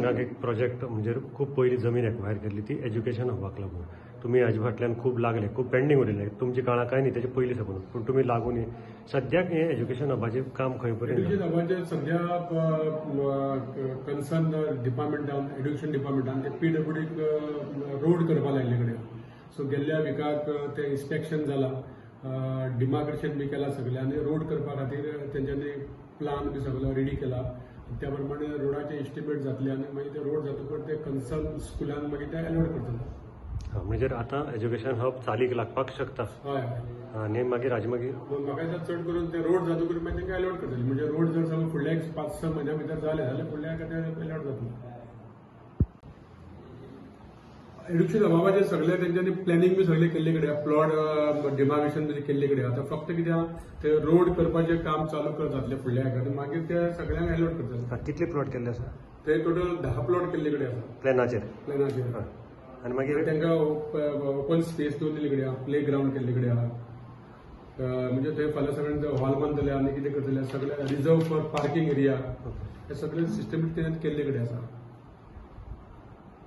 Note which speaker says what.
Speaker 1: हांगा एक प्रोजेक्ट, म्हणजे खूब पयलीं जमीन एक्वायर केल्ली ती एज्युकेशन हबाक लागून. तुमी हाजे फाटल्यान खूब लागले, खूब पेंडींग उरिल्ले तुमच्या काळां काय न्ही, तेजे पयलीं साकून. पूण तुमी लागून सद्याक हें एज्युकेशन हबाचें काम खंय पर्यंत?
Speaker 2: एड्युकेशन हबाचें सद्या कन्सर्न डिपार्टमेंटान, एड्युकेशन डिपार्टमेंटान ते पीडब्ल्यूडीक रोड करपा लायिल्ले कडेन. सो गेल्ल्या विकाक ते इन्स्पेक्शन जाला, डिमार्केशन बी केला सगळें आनी रोड करपा खातीर तेंच्यांनी प्लान बी सगळो रेडी केला. त्या प्रमाणे रोडाचे एस्टिमेट जातले आनी मागीर ते रोड जातकच ते कन्सर्न स्कुलान मागीर ते एलॉट करतले.
Speaker 1: हा, म्हणजे आतां एज्युकेशन हब चालीक लागपाक शकता?
Speaker 2: हय हय.
Speaker 1: आनी मागीर हाजे मागीर?
Speaker 2: म्हाका दिसता, चड करून ते रोड जातकच मागीर तांकां एलॉट करतले. म्हणजे रोड जर समज फुडल्या एक 5-6 म्हयन्या भितर जाले जाल्यार फुडल्या हाका ते एलॉट जातले. एड्युकेशन हबाचे सगळे तेंच्यांनी प्लॅनिंग बी सगळें केल्ले कडेन, प्लॉट डिमार्केशन बी केल्ले कडेन. आतां फक्त कितें आहा, ते रोड करपाचें काम चालू कर जातलें फुडल्या हाका आनी मागीर ते सगळ्यांक एलॉट करतले.
Speaker 1: हा, कितले प्लॉट केल्ले आसा?
Speaker 2: ते टोटल 10 प्लॉट केल्ले कडेन आसा.
Speaker 1: प्लॅनाचेर?
Speaker 2: प्लॅनाचेर.
Speaker 1: हा. आनी मागीर?
Speaker 2: तांकां ओपन स्पेस दवरलेली कडेन आहा, प्ले ग्रावंड केल्ले कडेन आहा. म्हणजे थंय फाल्यां सगळ्यांक हॉल बांदतले आनी कितें करतले, सगळे रिजर्व फॉर पार्किंग एरिया, हे सगळे सिस्टम तेणें केल्ले कडेन आसा.